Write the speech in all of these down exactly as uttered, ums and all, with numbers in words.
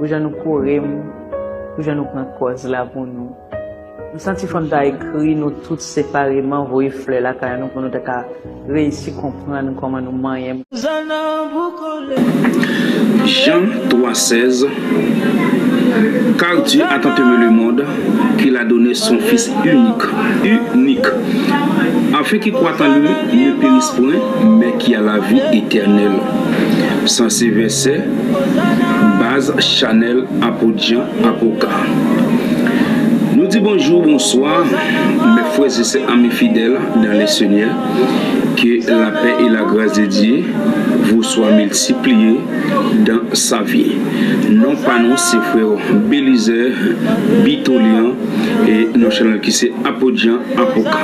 Pou jan nou kore m, pou jan nou pran kòz la pou nou. M santi fò m ta ekri nou tout separeman, voye flè lakay nou pou nou ta ka reyisi konprann kòman nou manyen. Jean trois seize, car Dieu a tant aimé le monde qu'il a donné son Fils unique, unique, afin qui croit en lui ne périsse point, mais qui a la vie éternelle. San se vèsè, baz chanèl Apot Jean Apoka. Nou di bonjou, bonswa, mes frères et sœurs, amis fidèles dans le Seigneur. Que la paix et la grâce de Dieu vous soient multipliées dans sa vie. Non pa nou, se frè Belizaire Bitolian e nan chanèl ki se Apot Jean Apoka.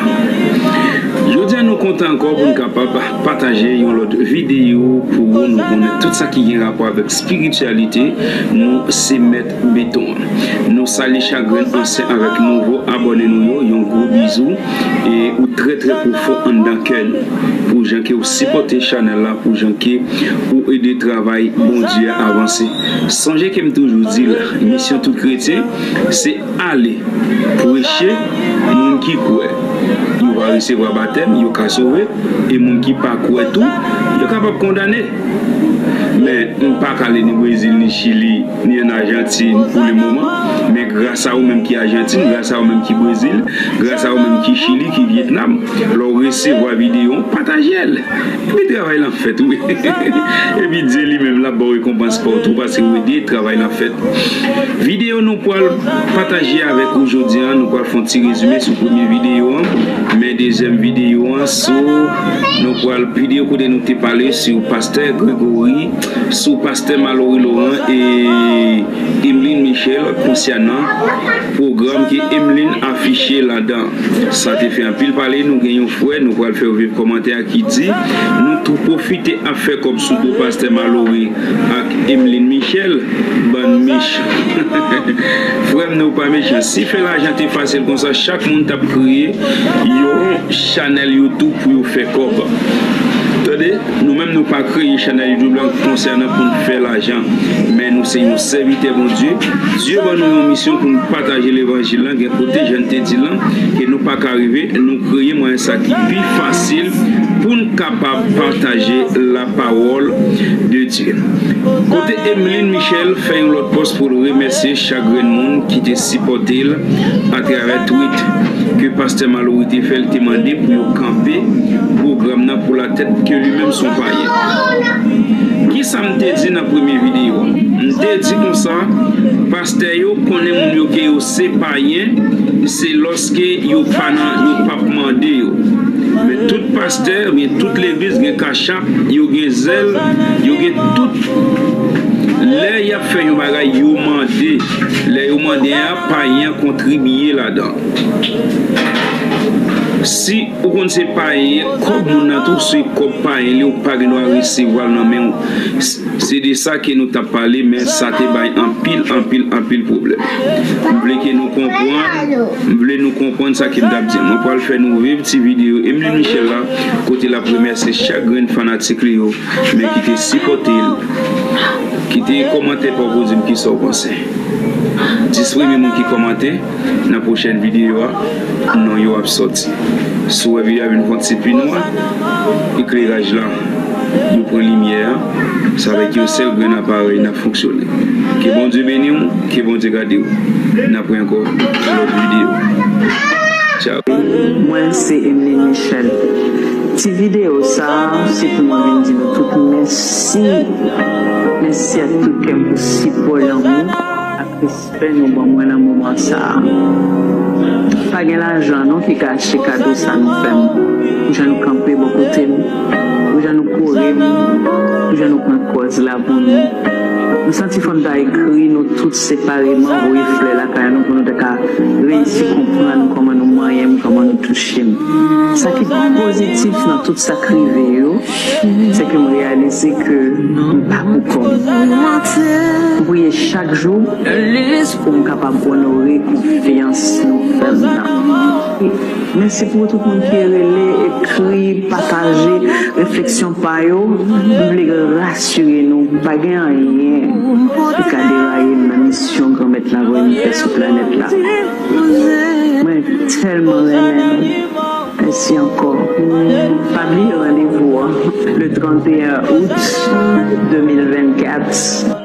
Jodi a nou kontan ankò pou n kapab pataje yon lòt videyo pou ou. Nou konnen tout sa ki gen rapò avèk espirityalite, nou se mèt beton an. Nou salye chak grenn ansyen avèk nouvo abòne nou yo, yon gwo bizou, e ou trè trè pwofon anndan kè nou. Pou jan ke ou sipòte chanèl la, pou jan ke ou ede travay Bondye a avanse. Sonje ke m toujou di l, misyon tout kretyen, se ale preche, moun ki kwè, yo va resevwa batèm, yo ka sove, e moun ki pa kwè tou, yo kapab kondane. Men, m pa ka ale ni Brezil, ni Chili, ni ann Ajantin pou le moman. Men gras a ou menm ki Ajantin, gras a ou menm ki Brezil, gras a ou menm ki Chili, ki Vyetnam, lè w resevwa videyo an, pataje l. Epi travay lan fèt, wi. Epi Dye li menm l ap ba w rekonpans pa w tou, paske w ede travay lan fèt. Videyo nou pral pataje avèk ou jodi a, nou pral fè yon ti rezime sou premye videyo an. Men dezyèm videyo an, sou, nou pral videyo kote nou te pale sou pastè Gregory, sou pastè Malory Laurent e Emeline Michel konsènan pwogram ke Emeline afiche ladan. Sa te fè anpil pale, nou gen yon frè, nou pral fè w viv kòmantè a ki di, nou tou pwofite ap fè kòb sou do pastè Malory ak Emeline Michel, bann mechan. Frè m, nou pa mechan. Si fè lajan te fasil konsa, chak moun t ap kreye yon chanèl YouTube pou yo fè kòb. Tande, nou menm nou pa kreye chanèl YouTube la konsènan pou n fè lajan, men nou se yon sèvitè Bondye. Dye ban nou yon misyon pou n pataje levanjil lan, gen kote jan n te di lan, ke nou pa ka rive, nou kreye mwayen sa ki pi fasil pou n kapab pataje lapawòl de Dye. Kote Emeline Michel fè yon lòt pòs pou l remèsye chak grenn moun ki te sipòte l atravè tweet ke pastè Malory te fè, l te mande pou yo kanpe pwogram nan pou latèt ke li menm se yon payen. Kisa m te di nan premye videyo a? M te di konsa, pastè yo konnen moun yo ke yo se payen, se lòske yo pa nan, yo p ap mande yo. Men tout pastè, oubyen tout legliz gen kachap, yo gen zèl, yo gen tout. Lè y ap fè yon bagay, yo mande. Lè yo mande a, payen an kontribiye ladan. Si ou konn se payen, kòb moun nan tou se kòb payen li, ou pa gen dwa resevwa l nan men w. S-, se de sa ke nou t ap pale, men sa te bay anpil, anpil, anpil pwoblèm. M vle ke nou konprann, m vle nou konprann sa ke m t ap di. Mwen pral fè nou viv ti videyo Emeline Michel la, kote l ap remèsye chak grenn fanatik li yo, men ki te sipòte l, kite kòmantè pa w pou di m kisa w panse. Dis premye moun ki kòmante nan pwochèn videyo a, non yo ap sòti. Si w wè videyo a vin fè yon ti pi nwa, ekleraj la, yo pran limyè a, sa vle di yon sèl grenn aparèy n ap fonksyone. Ke Bondye beni w, ke Bondye gade w. N ap wè ankò nan lòt videyo. Tchaw. Mwen se Emeline Michel. Ti videyo sa a, se pou mwen vin di nou tout mèsi. Mèsi ak tout kè m pou sipò, lanmou ak respè nou ban mwen nan moman sa a. Pa gen lajan non ki ka achte kado sa nou fè m. Pou jan nou kanpe bò kote m, pou jan nou kore m, pou jan nou pran kòz la pou nou. M santi fò m ta ekri nou tout separeman, voye flè lakay nou pou nou ta ka reyisi konprann kòman nou manyen m, kòman nou touche m. Sa ki pozitif nan tout sa k rive yo, se ke m reyalize ke m pa poukò m. M priye chak jou pou m kapab onore konfyans nou fè m nan. Mèsi pou tout moun ki rele, ekri, pataje refleksyon pa yo. M vle rasire nou, pa gen anyen ki ka deraye m nan misyon Granmèt la voye m fè sou planèt la. Mwen tèlman renmen nou. Mèsi ankò. Pa bliye randevou an, le trente et un août deux mille vingt-quatre.